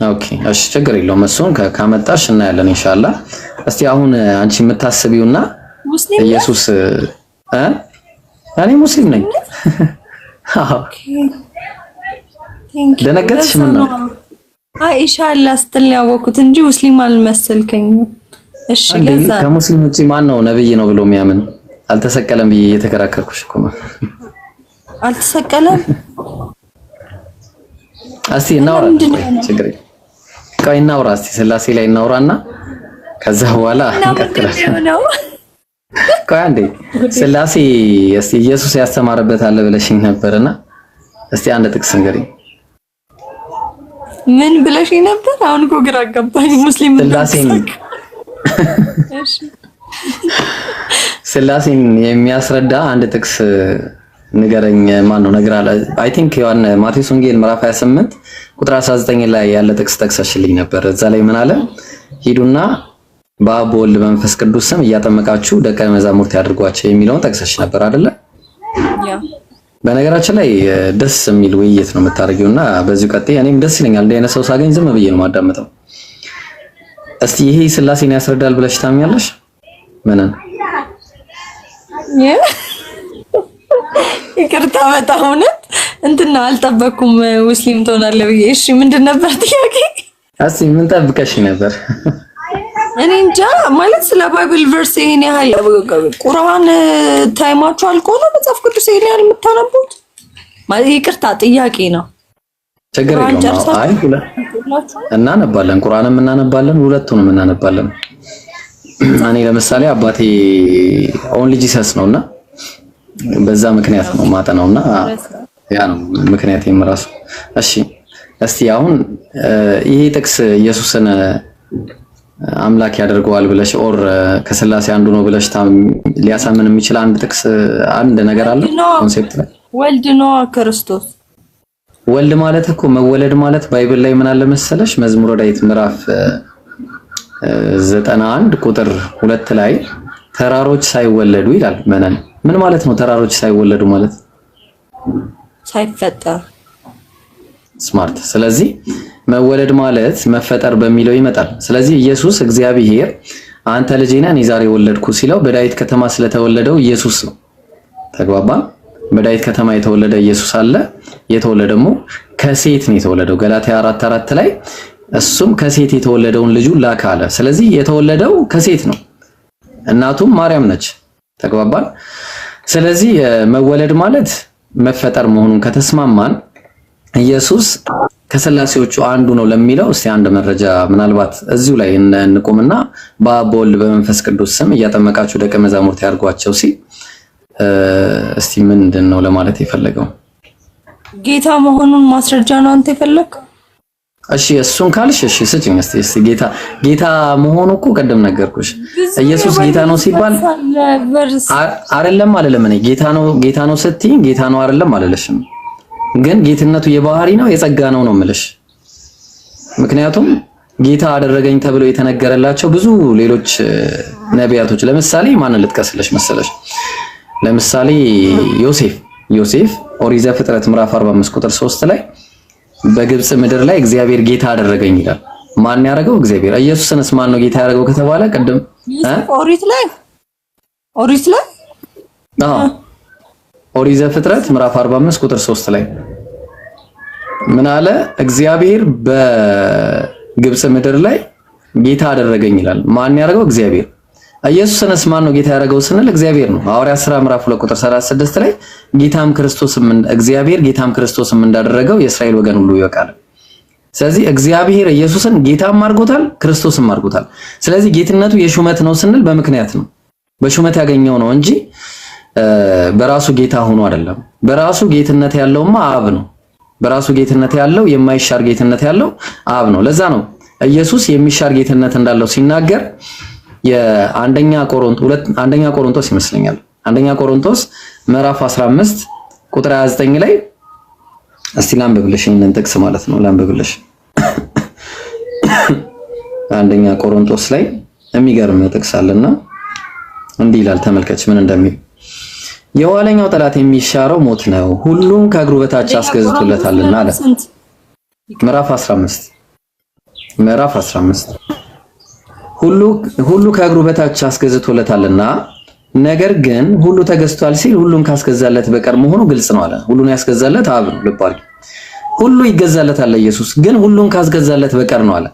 Okay እሺ፣ ችግር የለውም። እሱን ካመጣሽ እናያለን ኢንሻአላህ። እስቲ አሁን አንቺ የምታስቢውና ሙስሊም ነህ? ኢየሱስ እ እኔ ሙስሊም ነኝ። አዎ። Thank you። ደነገጥሽ? ለዛ ምን ነው? ነው። አይ፣ ኢንሻአላህ ስትል ነው ያወኩት እንጂ ሙስሊም አልመሰልከኝም። እሺ። እንዴ፣ ለዛ ነው። ከሙስሊም ውጪ ማን ነው ነብይ ነው ብሎ የሚያምን? አልተሰቀለም ብዬ እየተከራከርኩሽ እኮ ነው። አልተሰቀለም። እስቲ እናውራ። ምንድን ነው ቆይ የሆነው? ችግር የለም። ቆይ እናውራ እስቲ፣ ስላሴ ላይ እናውራና ከዛ በኋላ እና ምንድን ነው እንቀጥላለን። የሆነው? ቆይ አንዴ፣ ስላሴ እስቲ ኢየሱስ ያስተማረበት አለ ብለሽኝ ነበርና እስቲ አንድ ጥቅስ ንገሪኝ። ምን ብለሽኝ ነበር? አሁን እኮ ግራ ገባኝ። ሙስሊም ስላሴን እንዳትሳቅ። እሺ። ስላሴን የሚያስረዳ አንድ ጥቅስ ንገረኝ። ማን ነው ነገር አለ። I think ዮሐን ማቴዎስ ወንጌል ምዕራፍ 28 ቁጥር 19 ላይ ያለ ጥቅስ ጠቅሰሽልኝ ነበር። እዛ ላይ ምን አለ? ሂዱና በአብ በወልድ በመንፈስ ቅዱስ ስም እያጠመቃችሁ ደቀ መዛሙርት ያድርጓቸው የሚለውን ጠቅሰሽ ነበር አይደለ? Yeah። በነገራችን ላይ ደስ የሚል ውይይት ነው የምታደርጊው እና በዚሁ ቀጥይ። እኔም ደስ ይለኛል እንደ አይነት ሰው ሳገኝ ዝም ብዬ ነው የማዳምጠው። እስቲ ይሄ ስላሴን ያስረዳል ብለሽ ታምኛለሽ? ምንን? ይቅርታ፣ በጣም እውነት እንትን ነው፣ አልጠበኩም ሙስሊም ትሆናለህ ብዬ። እሺ፣ ምንድን ነበር ጥያቄ? እስቲ ምን ጠብቀሽ ነበር? እኔ እንጃ፣ ማለት ስለ Bible verse ይሄን ያህል ቁርአን time ኣችሁ አልቆ ነው መጽሐፍ ቅዱስ ይሄን ያህል የምታነቡት? ማለት ይቅርታ፣ ጥያቄ ነው። ችግር ቁርአን የለውም። ጨርሳችሁ አይ፣ እናነባለን፣ ቁርአንም እናነባለን፣ ሁለቱንም እናነባለን። እኔ ለምሳሌ አባቴ Only Jesus ነውና በዛ ምክንያት ነው ማጠናውና ያ ነው ምክንያት የምራሱ። እሺ፣ እስቲ አሁን ይሄ ጥቅስ ኢየሱስን አምላክ ያደርገዋል ብለሽ or ከስላሴ አንዱ ነው ብለሽ ሊያሳምን የሚችል አንድ ጥቅስ፣ አንድ ነገር አለ concept ላይ? ወልድ ነዋ ክርስቶስ። ወልድ ማለት እኮ፣ መወለድ ማለት Bible ላይ ምን አለ መሰለሽ? መዝሙረ ዳዊት ምዕራፍ 91 ቁጥር 2 ላይ ተራሮች ሳይወለዱ ይላል። መነን ምን ማለት ነው? ተራሮች ሳይወለዱ ማለት? ሳይፈጠር። Smart። ስለዚህ መወለድ ማለት መፈጠር በሚለው ይመጣል። ስለዚህ ኢየሱስ እግዚአብሔር አንተ ልጄ ነህ፣ እኔ ዛሬ ወለድኩ ሲለው በዳዊት ከተማ ስለተወለደው ኢየሱስ ነው። ተግባባ? በዳዊት ከተማ የተወለደ ኢየሱስ አለ። የተወለደ ደግሞ ከሴት ነው የተወለደው። ገላትያ 4:4 ላይ እሱም ከሴት የተወለደውን ልጁ ላከ አለ። ስለዚህ የተወለደው ከሴት ነው። እናቱም ማርያም ነች። ተግባባን? ስለዚህ መወለድ ማለት መፈጠር መሆኑን ከተስማማን ኢየሱስ ከስላሴዎቹ አንዱ ነው ለሚለው እስቲ አንድ መረጃ፣ ምናልባት እዚሁ ላይ እንቁምና በአብ በወልድ በመንፈስ ቅዱስ ስም እያጠመቃችሁ ደቀ መዛሙርት ያድርጓቸው ሲል እስቲ ምንድን ነው ለማለት የፈለገው? ጌታ መሆኑን ማስረጃ ነው አንተ የፈለግከው? እሺ፣ እሱን ካልሽ እሺ ስጭኝ እስቲ። እስቲ ጌታ ጌታ መሆኑ እኮ ቅድም ነገርኩሽ። ኢየሱስ ጌታ ነው ሲባል አይደለም አልልም። እኔ ጌታ ነው፣ ጌታ ነው ስትይኝ ጌታ ነው አይደለም አልልሽም። ግን ጌትነቱ የባህሪ ነው የጸጋ ነው ነው የምልሽ። ምክንያቱም ጌታ አደረገኝ ተብሎ የተነገረላቸው ብዙ ሌሎች ነቢያቶች፣ ለምሳሌ ማንን ልጥቀስልሽ መሰለሽ? ለምሳሌ ዮሴፍ። ዮሴፍ ኦሪት ዘፍጥረት ምዕራፍ 45 ቁጥር 3 ላይ በግብፅ ምድር ላይ እግዚአብሔር ጌታ አደረገኝ ይላል። ማን ያደረገው? እግዚአብሔር። ኢየሱስንስ ማን ነው ጌታ ያደረገው ከተባለ ቅድም ዮሴፍ ኦሪት ላይ፣ ኦሪት ላይ? አዎ፣ ኦሪት ዘፍጥረት ምዕራፍ 45 ቁጥር 3 ላይ ምን አለ? እግዚአብሔር በግብፅ ምድር ላይ ጌታ አደረገኝ ይላል። ማን ያደረገው? እግዚአብሔር። ኢየሱስንስ ማን ነው ጌታ ያደረገው ስንል እግዚአብሔር ነው። ሐዋርያት ሥራ ምዕራፍ 2 ቁጥር 36 ላይ ጌታም ክርስቶስም፣ እግዚአብሔር ጌታም ክርስቶስም እንዳደረገው የእስራኤል ወገን ሁሉ ይወቃል። ስለዚህ እግዚአብሔር ኢየሱስን ጌታም አድርጎታል፣ ክርስቶስም አድርጎታል። ስለዚህ ጌትነቱ የሹመት ነው ስንል በምክንያት ነው። በሹመት ያገኘው ነው እንጂ በራሱ ጌታ ሆኖ አይደለም። በራሱ ጌትነት ያለውማ አብ ነው። በራሱ ጌትነት ያለው፣ የማይሻር ጌትነት ያለው አብ ነው። ለዛ ነው ኢየሱስ የሚሻር ጌትነት እንዳለው ሲናገር የአንደኛ ቆሮንቶስ፣ ሁለት፣ አንደኛ ቆሮንቶስ ይመስለኛል፣ አንደኛ ቆሮንቶስ ምዕራፍ 15 ቁጥር 29 ላይ፣ እስቲ ላንብብልሽ ይሄንን ጥቅስ ማለት ነው፣ ላንብብልሽ። አንደኛ ቆሮንቶስ ላይ የሚገርም ጥቅስ አለና እንዲህ ይላል፣ ተመልከች ምን እንደሚል። የኋለኛው ጠላት የሚሻረው ሞት ነው፣ ሁሉም ከእግሩ በታች አስገዝቶለታልና አለ። ምዕራፍ 15። ምዕራፍ 15 ሁሉ ሁሉ ከእግሩ በታች አስገዝቶለታልና፣ ነገር ግን ሁሉ ተገዝቷል ሲል ሁሉን ካስገዛለት በቀር መሆኑ ግልጽ ነው አለ። ሁሉን ያስገዛለት አብ ነው። ልብ አድርጊ። ሁሉ ይገዛለታል ለኢየሱስ፣ ግን ሁሉን ካስገዛለት በቀር ነው አለ።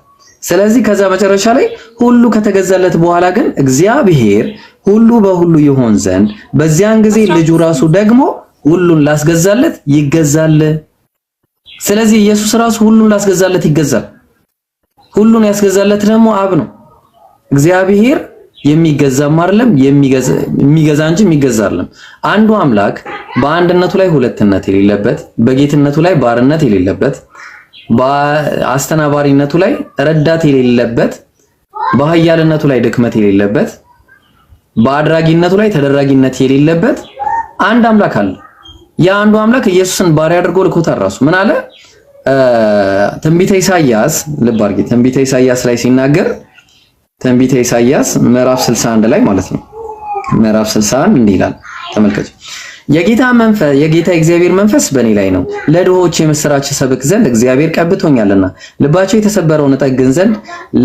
ስለዚህ ከዛ መጨረሻ ላይ ሁሉ ከተገዛለት በኋላ ግን እግዚአብሔር ሁሉ በሁሉ ይሆን ዘንድ በዚያን ጊዜ ልጁ ራሱ ደግሞ ሁሉን ላስገዛለት ይገዛል። ስለዚህ ኢየሱስ ራሱ ሁሉን ላስገዛለት ይገዛል። ሁሉን ያስገዛለት ደግሞ አብ ነው። እግዚአብሔር የሚገዛም አይደለም፣ የሚገዛ እንጂ የሚገዛ አይደለም። አንዱ አምላክ በአንድነቱ ላይ ሁለትነት የሌለበት፣ በጌትነቱ ላይ ባርነት የሌለበት፣ በአስተናባሪነቱ ላይ ረዳት የሌለበት፣ በኃያልነቱ ላይ ድክመት የሌለበት፣ በአድራጊነቱ ላይ ተደራጊነት የሌለበት አንድ አምላክ አለ። ያ አንዱ አምላክ ኢየሱስን ባሪያ አድርጎ ልኮታል። ራሱ ምን አለ? ትንቢተ ኢሳይያስ፣ ልብ አድርጊ። ትንቢተ ኢሳይያስ ላይ ሲናገር፣ ትንቢተ ኢሳይያስ ምዕራፍ 61 ላይ ማለት ነው። ምዕራፍ 61 እንዲህ ይላል፣ ተመልከቱ። የጌታ መንፈስ፣ የጌታ እግዚአብሔር መንፈስ በእኔ ላይ ነው፣ ለድሆች የምስራች ሰብክ ዘንድ እግዚአብሔር ቀብቶኛልና፣ ልባቸው የተሰበረውን እጠግን ዘንድ፣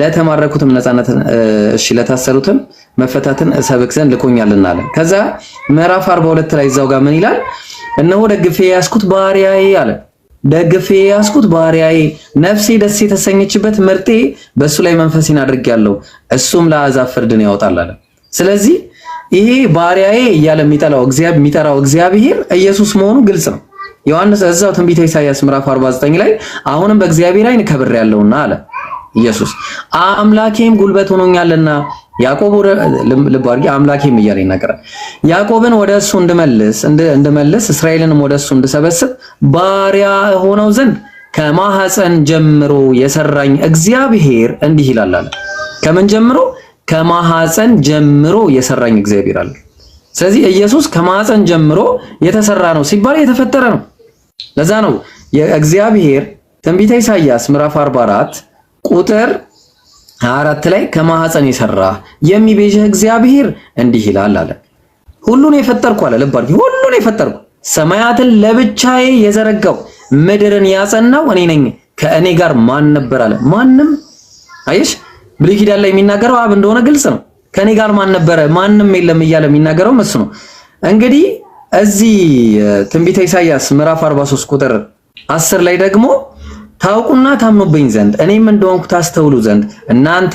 ለተማረኩትም ነፃነት፣ እሺ ለታሰሩትም መፈታትን እሰብክ ዘንድ ልኮኛልና አለ። ከዛ ምዕራፍ 42 ላይ እዛው ጋር ምን ይላል? እነሆ ደግፌ የያዝኩት ባሪያዬ አለ። ደግፌ የያዝኩት ባሪያዬ፣ ነፍሴ ደስ የተሰኘችበት ምርጤ፣ በእሱ ላይ መንፈሴን አድርጌያለሁ፣ እሱም ለአሕዛብ ፍርድን ያወጣል አለ። ስለዚህ ይሄ ባሪያዬ እያለ የሚጠላው እግዚአብሔር የሚጠራው እግዚአብሔር ኢየሱስ መሆኑ ግልጽ ነው። ዮሐንስ እዛው ትንቢተ ኢሳይያስ ምዕራፍ 49 ላይ አሁንም በእግዚአብሔር ዓይን ከብሬያለሁና አለ ኢየሱስ፣ አምላኬም ጉልበት ሆኖኛልና፣ ያዕቆብ ወደ ልብ አድርጊ፣ አምላኬም እያለ ይናገራል። ያዕቆብን ወደ እሱ እንድመልስ፣ እስራኤልንም ወደ እሱ እንድሰበስብ ባሪያ ሆነው ዘንድ ከማህፀን ጀምሮ የሰራኝ እግዚአብሔር እንዲህ ይላል አለ። ከምን ጀምሮ? ከማህፀን ጀምሮ የሰራኝ እግዚአብሔር አለ። ስለዚህ ኢየሱስ ከማህፀን ጀምሮ የተሰራ ነው ሲባል የተፈጠረ ነው። ለዛ ነው የእግዚአብሔር ትንቢተ ኢሳይያስ ምዕራፍ 44 ቁጥር 4 ላይ ከማህፀን የሰራ የሚቤዥህ እግዚአብሔር እንዲህ ይላል አለ። ሁሉን የፈጠርኩ አለ። ልብ አድርጊ። ሁሉን የፈጠርኩ፣ ሰማያትን ለብቻዬ የዘረጋው፣ ምድርን ያጸናው እኔ ነኝ። ከእኔ ጋር ማን ነበር አለ። ማንም። አየሽ፣ ብሉይ ኪዳን ላይ የሚናገረው አብ እንደሆነ ግልጽ ነው። ከእኔ ጋር ማን ነበረ? ማንም የለም እያለ የሚናገረው እሱ ነው። እንግዲህ እዚህ ትንቢተ ኢሳይያስ ምዕራፍ 43 ቁጥር 10 ላይ ደግሞ ታውቁና ታምኑብኝ ዘንድ፣ እኔም እንደሆንኩ ታስተውሉ ዘንድ፣ እናንተ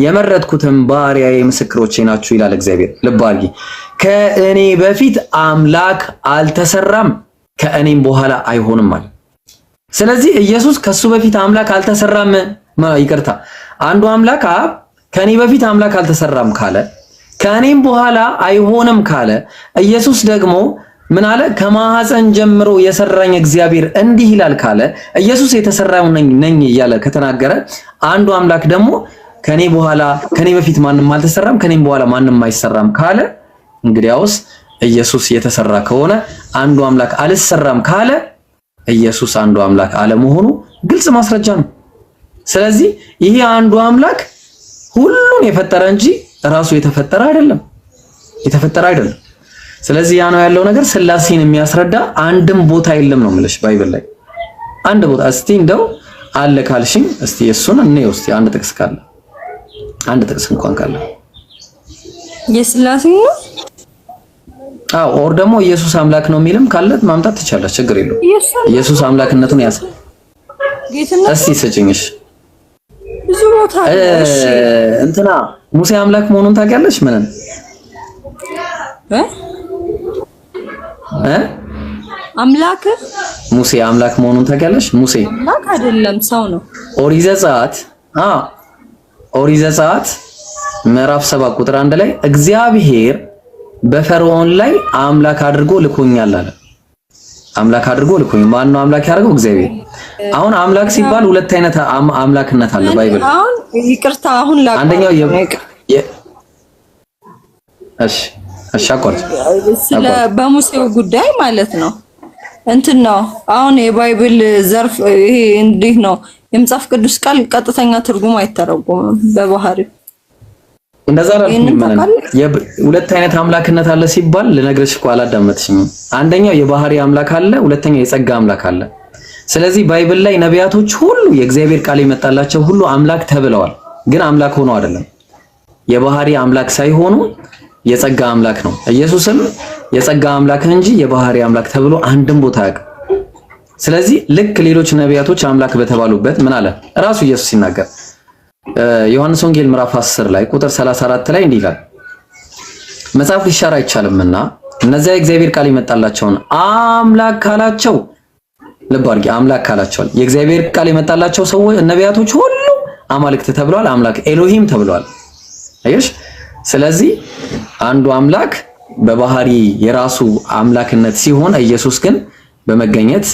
የመረጥኩትም ባሪያዬ ምስክሮቼ ናችሁ ይላል እግዚአብሔር። ልብ አድርጊ። ከእኔ በፊት አምላክ አልተሰራም፣ ከእኔም በኋላ አይሆንም አለ። ስለዚህ ኢየሱስ ከሱ በፊት አምላክ አልተሰራም፣ ይቅርታ፣ አንዱ አምላክ አብ ከእኔ በፊት አምላክ አልተሰራም ካለ፣ ከእኔም በኋላ አይሆንም ካለ፣ ኢየሱስ ደግሞ ምን አለ? ከማህፀን ጀምሮ የሰራኝ እግዚአብሔር እንዲህ ይላል ካለ፣ ኢየሱስ የተሰራው ነኝ ነኝ እያለ ከተናገረ፣ አንዱ አምላክ ደግሞ ከኔ በኋላ፣ ከኔ በፊት ማንም አልተሰራም፣ ከኔም በኋላ ማንም አይሰራም ካለ፣ እንግዲያውስ ኢየሱስ የተሰራ ከሆነ፣ አንዱ አምላክ አልሰራም ካለ፣ ኢየሱስ አንዱ አምላክ አለመሆኑ ግልጽ ማስረጃ ነው። ስለዚህ ይሄ አንዱ አምላክ ሁሉን የፈጠረ እንጂ ራሱ የተፈጠረ አይደለም፣ የተፈጠረ አይደለም። ስለዚህ ያ ነው ያለው ነገር። ስላሴን የሚያስረዳ አንድም ቦታ የለም ነው የምልሽ Bible ላይ አንድ ቦታ። እስቲ እንደው አለ ካልሽኝ እስቲ እሱን እንየው። እስቲ አንድ ጥቅስ ካለ፣ አንድ ጥቅስ እንኳን ካለ። የስላሴ ነው። አዎ፣ or ደግሞ ኢየሱስ አምላክ ነው የሚልም ካለ ማምጣት ትችላለሽ፣ ችግር የለውም። ኢየሱስ አምላክነቱን ያስ ጌትነት እስቲ ስጭኝሽ። ብዙ ቦታ አለ። እሺ። እንትና ሙሴ አምላክ መሆኑን ታውቂያለሽ? ምንን? እ? እ? አምላክ። ሙሴ አምላክ መሆኑን ታውቂያለሽ? ሙሴ አምላክ አይደለም፣ ሰው ነው። ኦሪት ዘጸአት ምዕራፍ 7 ቁጥር 1 ላይ እግዚአብሔር በፈርዖን ላይ አምላክ አድርጎ ልኮኛል አለ። አምላክ አድርጎ ልኮኛል። ማን ነው አምላክ ያደረገው? እግዚአብሔር። አሁን አምላክ ሲባል ሁለት አይነት አምላክነት አለ Bible። አሁን ይቅርታ፣ አሁን ላቋርጥ አንደኛው ነው። እሺ፣ አቋርጥ። ስለ በሙሴው ጉዳይ ማለት ነው። እንትን ነው፣ አሁን የ Bible ዘርፍ ይሄ እንዲህ ነው። የመጽሐፍ ቅዱስ ቃል ቀጥተኛ ትርጉም አይተረጎምም በባህሪው። እንደዛ አላልኩም። ይሄንን ምን ታውቃለህ? ሁለት አይነት አምላክነት አለ ሲባል ልነግርሽ እኮ አላዳመጥሽኝም። አንደኛው የባህሪ አምላክ አለ፣ ሁለተኛው የጸጋ አምላክ አለ። ስለዚህ Bible ላይ ነቢያቶች ሁሉ የእግዚአብሔር ቃል የመጣላቸው ሁሉ አምላክ ተብለዋል። ግን አምላክ ሆኖ አይደለም። የባህሪ አምላክ ሳይሆኑ የጸጋ አምላክ ነው። ኢየሱስም የጸጋ አምላክ እንጂ የባህሪ አምላክ ተብሎ አንድም ቦታ አያውቅም። ስለዚህ ልክ ሌሎች ነቢያቶች አምላክ በተባሉበት ምን አለ ራሱ ኢየሱስ ሲናገር ዮሐንስ ወንጌል ምዕራፍ 10 ላይ ቁጥር 34 ላይ እንዲህ ይላል፣ መጽሐፍ ሊሻር አይቻልምና እነዚያ የእግዚአብሔር ቃል የመጣላቸውን አምላክ ካላቸው፣ ልብ አድርጊ፣ አምላክ ካላቸው፣ የእግዚአብሔር ቃል የመጣላቸው ሰዎች ነቢያቶች ሁሉ አማልክት ተብለዋል። አምላክ ኤሎሂም ተብለዋል። አየሽ? ስለዚህ አንዱ አምላክ በባህሪ የራሱ አምላክነት ሲሆን ኢየሱስ ግን በመገኘት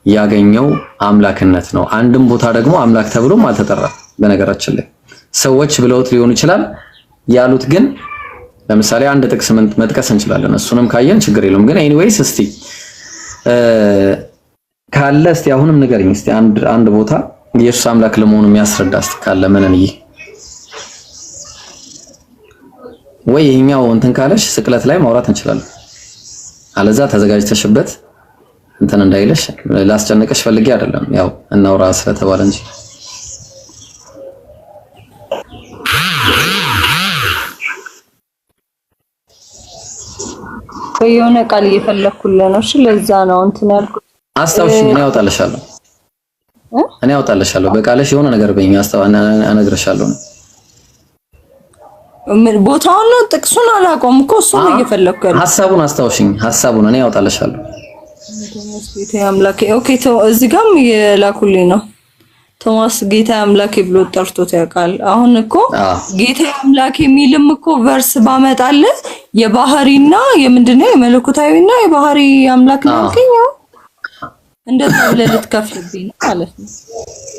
ያገኘው አምላክነት ነው። አንድም ቦታ ደግሞ አምላክ ተብሎም አልተጠራም። በነገራችን ላይ ሰዎች ብለውት ሊሆኑ ይችላል ያሉት፣ ግን ለምሳሌ አንድ ጥቅስ መጥቀስ እንችላለን። እሱንም ካየን ችግር የለውም። ግን anyways እስቲ ካለ እስቲ አሁንም ንገረኝ እስቲ አንድ አንድ ቦታ ኢየሱስ አምላክ ለመሆኑ የሚያስረዳ እስቲ ካለ ምንን ይህ ወይ ይሄኛው እንትን ካለሽ ስቅለት ላይ ማውራት እንችላለን። አለዛ ተዘጋጅተሽበት እንትን እንዳይለሽ ላስጨንቀሽ ፈልጌ አይደለም፣ ያው እናውራ ስለተባለ እንጂ። ወይ የሆነ ቃል እየፈለኩልህ ነው። እሺ ለዛ ነው እንትን ያልኩት። አስታውሽኝ፣ እኔ አወጣልሻለሁ። እኔ አወጣልሻለሁ። በቃለሽ የሆነ ነገር በይኝ፣ እነግርሻለሁ። ቦታውን ነው ጥቅሱን አላውቀውም እኮ፣ እሱ ነው እየፈለኩ ያለው። ሐሳቡን አስታውሽኝ፣ ሐሳቡን እኔ አወጣልሻለሁ። ቶማስ ጌታ አምላኬ። Okay፣ እዚህ ጋርም የላኩልኝ ነው። ቶማስ ጌታ አምላኬ ብሎ ጠርቶት ያውቃል። አሁን እኮ ጌታ አምላኬ የሚልም እኮ verse ባመጣልህ የባህሪና የምንድነው የመለኮታዊና የባህሪ አምላክ ነው ያልከኝ፣ እንደዛ ብለህ ልትከፍልብኝ ነው ማለት ነው።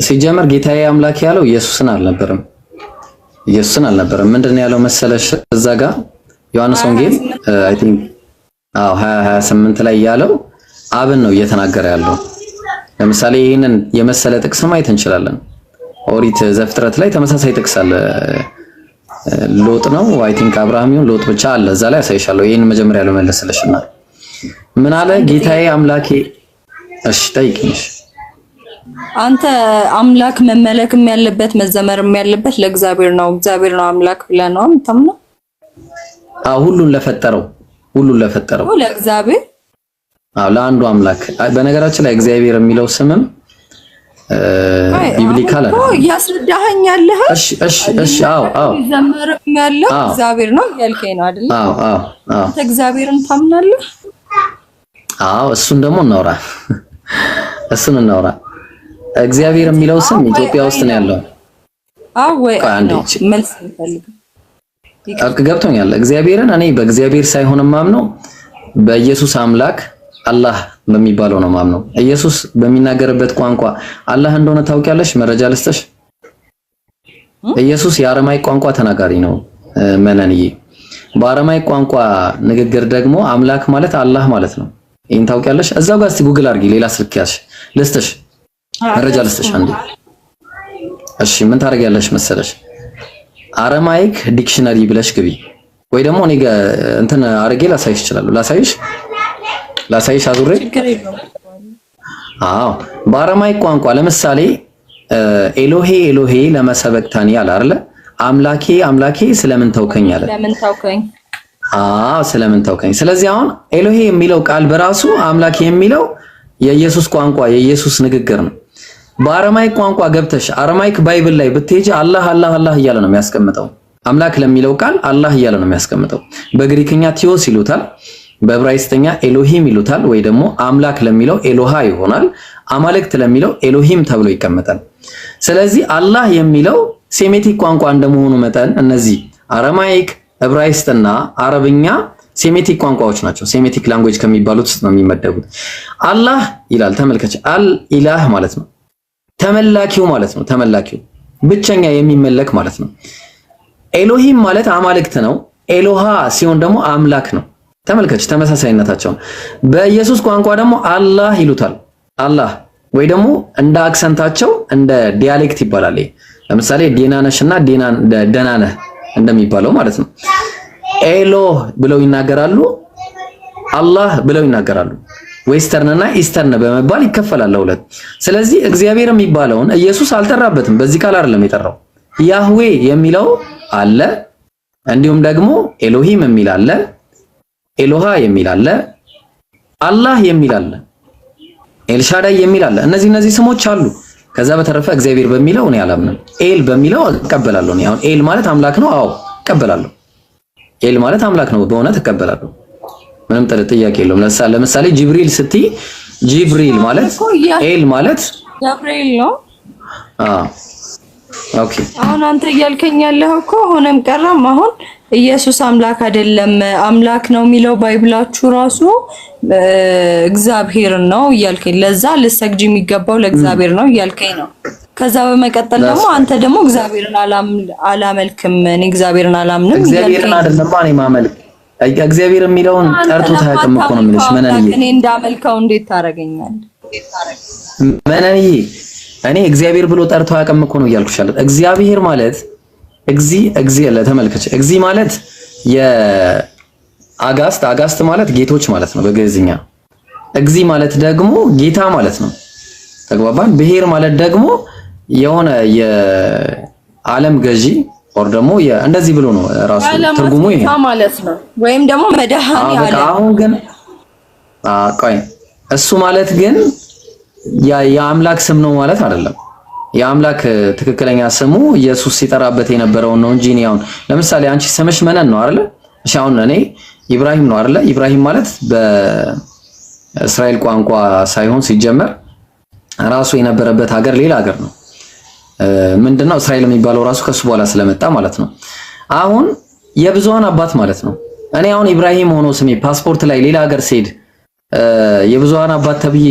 ሲጀመር ጌታዬ አምላኬ ያለው ኢየሱስን አልነበረም። ኢየሱስን አልነበረም። ምንድን ነው ያለው መሰለሽ እዛ ጋር ዮሐንስ ወንጌል I think አዎ 20:28 ላይ ያለው አብን ነው እየተናገረ ያለው። ለምሳሌ ይህንን የመሰለ ጥቅስ ማየት እንችላለን። ኦሪት ዘፍጥረት ላይ ተመሳሳይ ጥቅስ አለ። ሎጥ ነው I think አብርሃም ይሁን ሎጥ ብቻ አለ እዛ ላይ አሳይሻለሁ። ይህን መጀመሪያ ልመለስልሽና ምን አለ ጌታዬ አምላኬ። እሺ ጠይቂኝ። አንተ አምላክ መመለክም ያለበት መዘመርም ያለበት ለእግዚአብሔር ነው፣ እግዚአብሔር ነው አምላክ ብለህ ነው የምታምነው? አዎ ሁሉን ለፈጠረው፣ ሁሉን ለፈጠረው ለእግዚአብሔር። አዎ ለአንዱ አምላክ። በነገራችን ላይ እግዚአብሔር የሚለው ስምም biblical አይደለም። እያስረዳኸኝ ያለህ እሺ፣ እሺ፣ እሺ። አዎ፣ አዎ። ዘመርም ያለው እግዚአብሔር ነው እያልከኝ ነው አይደል? አዎ፣ አዎ፣ አዎ። አንተ እግዚአብሔርን ታምናለህ? አዎ፣ እሱን ደግሞ እናውራ፣ እሱን እናውራ። እግዚአብሔር የሚለው ስም ኢትዮጵያ ውስጥ ነው ያለው። አዎ ወይ ነው መልስ እንፈልግ። ገብቶኛል። እግዚአብሔርን እኔ በእግዚአብሔር ሳይሆን ማምነው በኢየሱስ አምላክ አላህ በሚባለው ነው ማምነው። ኢየሱስ በሚናገርበት ቋንቋ አላህ እንደሆነ ታውቂያለሽ? መረጃ ልስጥሽ። ኢየሱስ የአረማይክ ቋንቋ ተናጋሪ ነው መነንዬ። በአረማይክ ቋንቋ ንግግር ደግሞ አምላክ ማለት አላህ ማለት ነው። ይሄን ታውቂያለሽ? እዛው ጋር እስቲ ጉግል አድርጊ። ሌላ ስልክ ያዝሽ ልስጥሽ፣ መረጃ ልስጥሽ አንዴ። እሺ ምን ታደርጊያለሽ መሰለሽ? Aramaic dictionary ብለሽ ግቢ፣ ወይ ደግሞ እኔ እንትን አድርጌ ላሳይሽ እችላለሁ። ላሳይሽ ላሳይሽ አዙሬ። አዎ በ Aramaic ቋንቋ ለምሳሌ ኤሎሄ ኤሎሄ ለማ ሰበቅታኒ አለ አይደለ? አምላኬ አምላኬ ስለምን ተውከኝ አለ። ስለምን ተውከኝ? አዎ ስለምን ተውከኝ። ስለዚህ አሁን ኤሎሄ የሚለው ቃል በራሱ አምላኬ የሚለው የኢየሱስ ቋንቋ የኢየሱስ ንግግር ነው። በ Aramaic ቋንቋ ገብተሽ Aramaic Bible ላይ ብትሄጂ አላህ አላህ አላህ እያለ ነው የሚያስቀምጠው። አምላክ ለሚለው ቃል አላህ እያለ ነው የሚያስቀምጠው። በግሪክኛ ቲዮስ ይሉታል፣ በዕብራይስጥኛ ኤሎሂም ይሉታል፣ ወይ ደግሞ አምላክ ለሚለው ኤሎሃ ይሆናል። አማልክት ለሚለው ኤሎሂም ተብሎ ይቀመጣል። ስለዚህ አላህ የሚለው ሴሜቲክ ቋንቋ እንደመሆኑ መጠን እነዚህ Aramaic፣ ዕብራይስጥና አረብኛ ሴሜቲክ ቋንቋዎች ናቸው። Semitic language ከሚባሉት ውስጥ ነው የሚመደቡት። አላህ ይላል ተመልከች፣ አልኢላህ ማለት ነው ተመላኪው ማለት ነው። ተመላኪው ብቸኛ የሚመለክ ማለት ነው። ኤሎሂም ማለት አማልክት ነው። ኤሎሃ ሲሆን ደግሞ አምላክ ነው። ተመልከች ተመሳሳይነታቸውን። በኢየሱስ ቋንቋ ደግሞ አላህ ይሉታል። አላህ ወይ ደግሞ እንደ accent ኣቸው እንደ dialect ይባላል። ለምሳሌ ዴና ነሽ እና ደህና ነህ እንደሚባለው ማለት ነው። ኤሎህ ብለው ይናገራሉ፣ አላህ ብለው ይናገራሉ። Western እና Eastern በመባል ይከፈላል ለሁለት። ስለዚህ እግዚአብሔር የሚባለውን ኢየሱስ አልጠራበትም። በዚህ ቃል አይደለም የጠራው። ያህዌ የሚለው አለ፣ እንዲሁም ደግሞ ኤሎሂም የሚል አለ፣ ኤሎሃ የሚል አለ፣ አላህ የሚል አለ፣ ኤልሻዳይ የሚል አለ። እነዚህ ስሞች አሉ። ከዛ በተረፈ እግዚአብሔር በሚለው እኔ አላምንም። ኤል በሚለው እቀበላለሁ። እኔ አሁን ኤል ማለት አምላክ ነው። አዎ እቀበላለሁ። ኤል ማለት አምላክ ነው፣ በእውነት እቀበላለሁ። ምንም ጥያቄ የለውም። ለምሳሌ ጅብሪል ስትይ ጅብሪል ማለት ኤል ማለት ገብርኤል ነው። አዎ okay። አሁን አንተ እያልከኝ ያለህ እኮ ሆነም ቀረም አሁን ኢየሱስ አምላክ አይደለም፣ አምላክ ነው የሚለው Bible ኣችሁ ራሱ እግዚአብሔር ነው እያልከኝ፣ ለዛ ልሰግጅ የሚገባው ለእግዚአብሔር ነው እያልከኝ ነው። ከዛ በመቀጠል ደግሞ አንተ ደግሞ እግዚአብሔርን አላመልክም፣ እኔ እግዚአብሔርን አላምንም። እግዚአብሔርን አይደለም እኔ ማመልክ፣ እግዚአብሔር የሚለውን ጠርቶት አያውቅም እኮ ነው የምልሽ መነንዬ። እኔ እንዳመልከው እንዴት ታደርገኛለህ? መነንዬ እኔ እግዚአብሔር ብሎ ጠርቶ አያውቅም እኮ ነው እያልኩሽ ያለሁት። እግዚአብሔር ማለት እግዚ እግዚ ተመልከች፣ እግዚ ማለት የአጋስት፣ አጋስት ማለት ጌቶች ማለት ነው በግዕዝኛ። እግዚ ማለት ደግሞ ጌታ ማለት ነው። ተግባባን። ብሔር ማለት ደግሞ የሆነ የዓለም ገዢ or ደግሞ እንደዚህ ብሎ ነው ራሱ ትርጉሙ ይሄ ማለት ነው። ወይም ደግሞ መድኃኔ ዓለም። አሁን ግን ቆይ እሱ ማለት ግን የአምላክ ስም ነው ማለት አይደለም። የአምላክ ትክክለኛ ስሙ ኢየሱስ ሲጠራበት የነበረውን ነው እንጂ እኔ አሁን ለምሳሌ አንቺ ስምሽ መነን ነው አይደለ? እሺ አሁን እኔ ኢብራሂም ነው አይደለ? ኢብራሂም ማለት በእስራኤል ቋንቋ ሳይሆን ሲጀመር ራሱ የነበረበት ሀገር ሌላ ሀገር ነው። ምንድነው እስራኤል የሚባለው ራሱ ከሱ በኋላ ስለመጣ ማለት ነው። አሁን የብዙሃን አባት ማለት ነው። እኔ አሁን ኢብራሂም ሆኖ ስሜ ፓስፖርት ላይ ሌላ ሀገር ስሄድ የብዙሃን አባት ተብዬ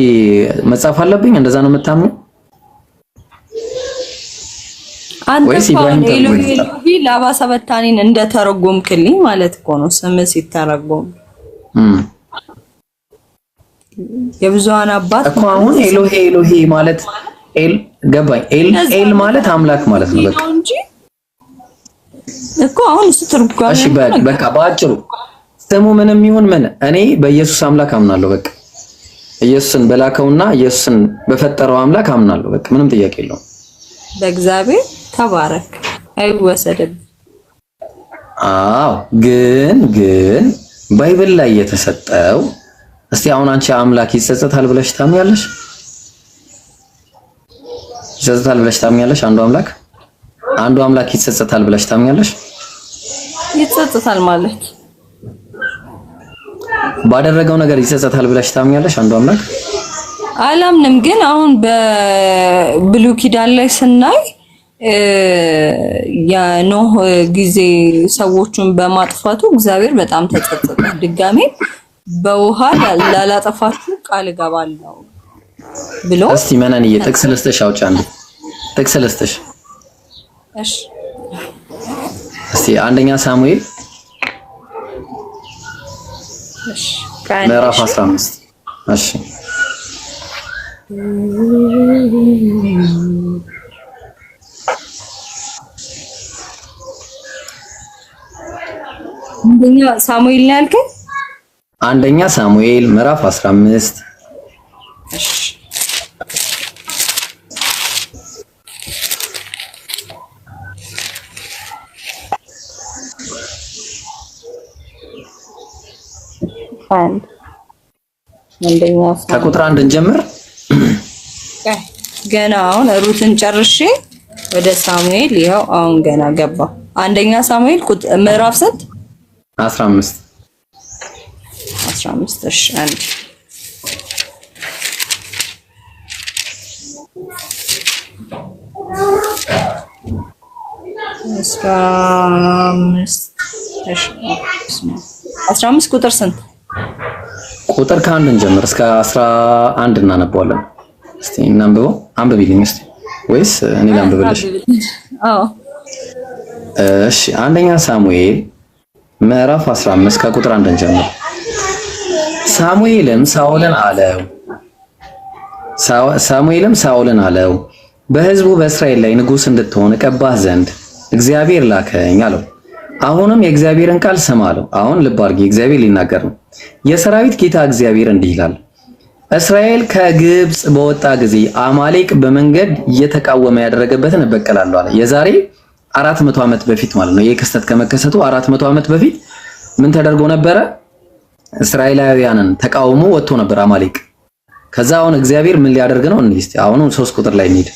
መጻፍ አለብኝ? እንደዛ ነው የምታምኚው? አንተ ኤሎሄ ላባ ሰበታኒን እንደተረጎምክልኝ ማለት እኮ ነው። ስም ሲተረጎም የብዙሃን አባት እኮ አሁን ኤሎሄ ኤሎሄ ማለት ኤል ገባኝ። ኤል ኤል ማለት አምላክ ማለት ነው። በቃ እኮ አሁን እሱ ትርጓሜ። እሺ በቃ በአጭሩ ስሙ ምንም ይሁን ምን እኔ በኢየሱስ አምላክ አምናለሁ። በቃ ኢየሱስን በላከውና ኢየሱስን በፈጠረው አምላክ አምናለሁ። በቃ ምንም ጥያቄ የለውም። በእግዚአብሔር ተባረክ፣ አይወሰድም። አዎ ግን ግን Bible ላይ የተሰጠው እስቲ አሁን አንቺ አምላክ ይጸጸታል ብለሽ ታምኛለሽ? ይጸጸታል ብለሽ ታምኛለሽ? አንዱ አምላክ አንዱ አምላክ ይጸጸታል ብለሽ ታምኛለሽ? ይጸጸታል ማለት ባደረገው ነገር ይጸጸታል ብለሽ ታምኛለሽ? አንዱ አምላክ አላምንም። ግን አሁን በብሉይ ኪዳን ላይ ስናይ የኖህ ጊዜ ሰዎቹን በማጥፋቱ እግዚአብሔር በጣም ተጸጸተ። ድጋሜ በውሃ ላላጠፋችሁ ቃል እገባለሁ ብሎ። እስቲ መነንዬ ጥቅስ ልስጥሽ፣ አውጪ አንዴ ጥቅስ ልስጥሽ። እሺ እስቲ አንደኛ ሳሙኤል እሺ ምዕራፍ 15። እሺ አንደኛ ሳሙኤል ነው ያልከኝ? አንደኛ ሳሙኤል ምዕራፍ 15። እሺ አንድ አንደኛ ከቁጥር አንድ እንጀምር። ገና አሁን ሩትን ጨርሼ ወደ ሳሙኤል ይኸው አሁን ገና ገባ። አንደኛ ሳሙኤል ምዕራፍ ስንት? 15። 15። እሺ አንድ 15። እሺ 15 ቁጥር ስንት? ቁጥር ከአንድ እንጀምር እስከ 11 እናነበዋለን። እስቲ እናንብበው። አንብቢልኝ እስቲ ወይስ እኔ ላንብብልሽ? አዎ እሺ አንደኛ ሳሙኤል ምዕራፍ 15 ከቁጥር 1 እንጀምር። ሳሙኤልም ሳኦልን አለው ሳሙኤልም ሳኦልን አለው በሕዝቡ በእስራኤል ላይ ንጉሥ እንድትሆን እቀባህ ዘንድ እግዚአብሔር ላከኝ አለው። አሁንም የእግዚአብሔርን ቃል ስማ አለው። አሁን ልብ አድርጊ፣ እግዚአብሔር ሊናገር ነው። የሰራዊት ጌታ እግዚአብሔር እንዲህ ይላል፣ እስራኤል ከግብፅ በወጣ ጊዜ አማሌቅ በመንገድ እየተቃወመ ያደረገበትን እበቀላለሁ አለ። የዛሬ 400 ዓመት በፊት ማለት ነው። ይህ ክስተት ከመከሰቱ 400 ዓመት በፊት ምን ተደርጎ ነበረ? እስራኤላውያንን ተቃውሞ ወጥቶ ነበር አማሌቅ። ከዛ አሁን እግዚአብሔር ምን ሊያደርግ ነው? እንሂድ እስቲ አሁን 3 ቁጥር ላይ እንሂድ።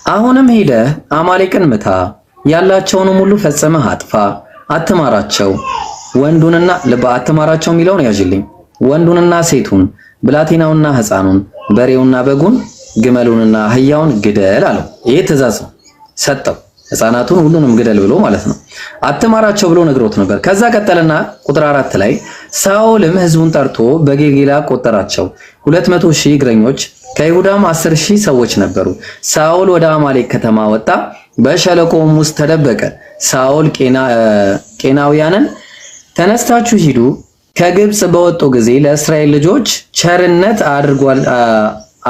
አሁንም ሄደህ አማሌቅን ምታ፣ ያላቸውንም ሁሉ ፈጽመህ አጥፋ፣ አትማራቸው። ወንዱንና ልባ አትማራቸው የሚለውን ያዥልኝ። ወንዱንና ሴቱን፣ ብላቴናውና ሕፃኑን፣ በሬውና በጉን፣ ግመሉንና አህያውን ግደል አለው። ይሄ ትእዛዝ ነው ሰጠው። ሕፃናቱን ሁሉንም ግደል ብሎ ማለት ነው። አትማራቸው ብሎ ነግሮት ነበር። ከዛ ቀጠለና ቁጥር 4 ላይ ሳኦልም ሕዝቡን ጠርቶ በጌልጌላ ቆጠራቸው፣ 200,000 እግረኞች ከይሁዳም 10,000 ሰዎች ነበሩ። ሳኦል ወደ አማሌቅ ከተማ ወጣ፣ በሸለቆውም ውስጥ ተደበቀ። ሳኦል ቄናውያንን ተነስታችሁ ሂዱ፣ ከግብፅ በወጡ ጊዜ ለእስራኤል ልጆች ቸርነት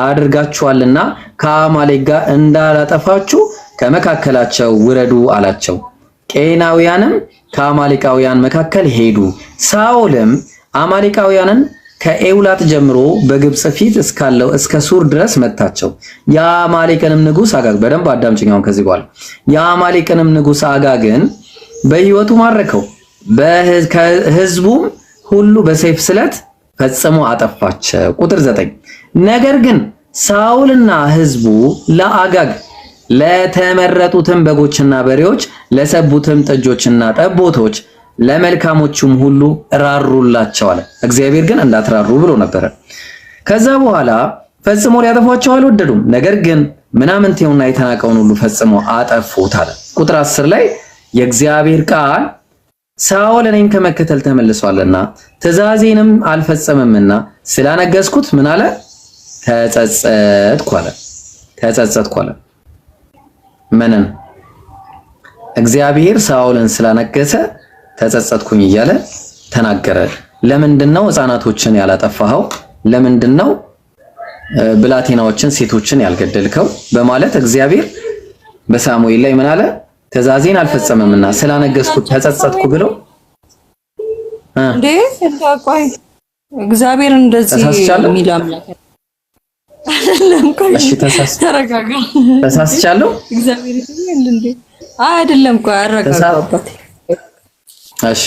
አድርጋችኋልና ከአማሌቅ ጋር እንዳላጠፋችሁ ከመካከላቸው ውረዱ አላቸው። ቄናውያንም ከአማሌቃውያን መካከል ሄዱ። ሳኦልም አማሌቃውያንን ከኤውላጥ ጀምሮ በግብፅ ፊት እስካለው እስከ ሱር ድረስ መታቸው። የአማሌቅንም ንጉስ አጋግ፣ በደንብ አዳምጪኝ አሁን ከዚህ በኋላ፣ የአማሌቅንም ንጉስ አጋግን በሕይወቱ ማረከው፣ ከህዝቡም ሁሉ በሰይፍ ስለት ፈጽሞ አጠፋቸው። ቁጥር 9 ነገር ግን ሳኦልና ህዝቡ ለአጋግ ለተመረጡትም በጎችና በሬዎች፣ ለሰቡትም ጥጆችና ጠቦቶች፣ ለመልካሞቹም ሁሉ ራሩላቸው አለ። እግዚአብሔር ግን እንዳትራሩ ብሎ ነበረ። ከዛ በኋላ ፈጽሞ ሊያጠፏቸው አልወደዱም። ነገር ግን ምናምንቴውና የተናቀውን ሁሉ ፈጽሞ አጠፉት አለ። ቁጥር 10 ላይ የእግዚአብሔር ቃል ሳኦል እኔን ከመከተል ተመልሷልና ትእዛዜንም አልፈጸመምና ስላነገስኩት ምን አለ? ተጸጸትኩ አለ። ተጸጸትኩ አለ። ምንን? እግዚአብሔር ሳኦልን ስላነገሰ ተጸጸትኩኝ እያለ ተናገረ። ለምንድን ነው ህፃናቶችን ያላጠፋኸው? ለምንድን ነው ብላቴናዎችን ሴቶችን ያልገደልከው? በማለት እግዚአብሔር በሳሙኤል ላይ ምን አለ? ትእዛዜን አልፈጸመምና ስላነገስኩት ተጸጸትኩ ብሎ እንዴ ቆይ እግዚአብሔር እንደዚህ የሚል አምላክ አይደለም። ቆይ እሺ፣ ተረጋጋ። ተሳስቻለሁ። እግዚአብሔር ይላል እንዴ? አይደለም። ቆይ አረጋጋው አባቴ። እሺ